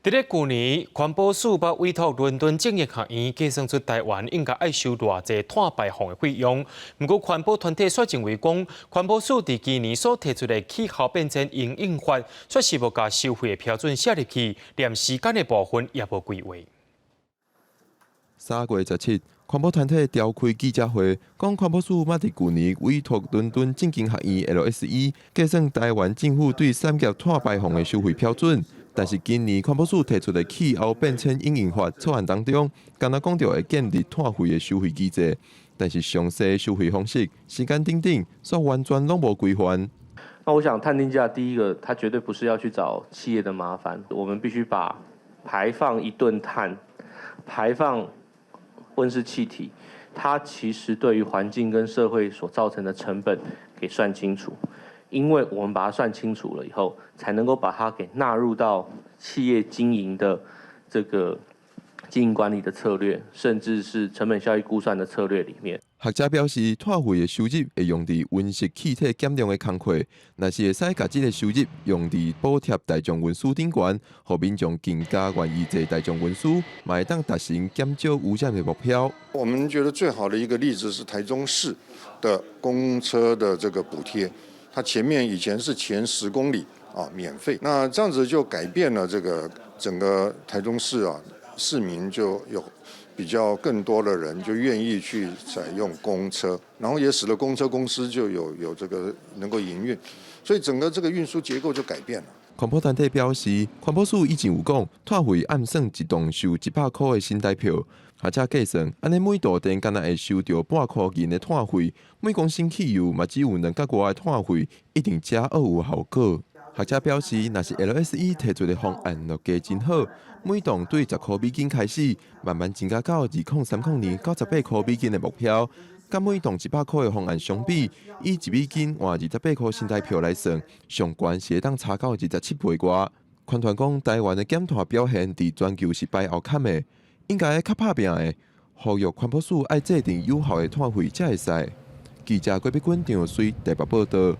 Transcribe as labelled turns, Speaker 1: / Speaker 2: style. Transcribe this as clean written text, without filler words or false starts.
Speaker 1: 佇咧舊年，環保署捌委託倫敦政經學院計算出台灣應該愛收偌濟碳排放的費用。毋過環保團體卻認為講，環保署佇今年所提出的氣候變遷因應法，卻是無共收費的標準寫入去，連時間的部分也無規劃。
Speaker 2: 3月17，環保團體召開記者會，講環保署捌佇舊年委託倫敦政經學院 LSE 計算台灣政府對產業碳排放的收費標準。但是今年環保署提出的氣候變遷因應法草案當中，敢若講著會建立碳費的收費機制，但是詳細收費方式、時間等等，煞完全攏無規範。
Speaker 3: 那我想碳定價，第一個，它絕對不是要去找企業的麻煩，我們必須把排放一噸碳、排放溫室氣體，它其實對於環境跟社會所造成的成本給算清楚。因為我們把它算清楚了以後，才能夠把它給納入到企業經營的這個經營管理的策略，甚至是成本效益估算的策略裡面。
Speaker 2: 學者表示，碳費的收入會用佇溫室氣體減量的工課，若是會使共這个收入用佇補貼大眾運輸頂懸，予民眾更加願意坐大眾運輸，嘛會當達成減少污染的目標。
Speaker 4: 我們覺得最好的一個例子是台中市的公車的這個補貼。它前面以前是前10公里啊免費，那這樣子就改變了這個整個台中市啊，市民就有比較更多的人就願意去採用公車，然後也使得公車公司就有這個能夠營運，所以整個這個運輸結構就改變了。
Speaker 2: 環保團體表示，環保署以前有講，碳費按算一棟收100箍的新台票，學者計算，按呢每度電敢若會收著半箍銀的碳費，每公升汽油嘛只有兩角外的碳費，一定遮學有效果。學者表示，若是 LSE 提出的方案落加真好，每棟對10箍美金開始，慢慢增加到2030年98箍美金的目標。佮每棟100箍的方案相比，以1美金換28箍新台票來算，上懸是會當差到27倍外。環團講，台灣的減碳表現佇全球是排後坎的，應該較拍拚的，呼籲環保署愛制定有效的碳費才會使。記者郭碧君、張水台北報道。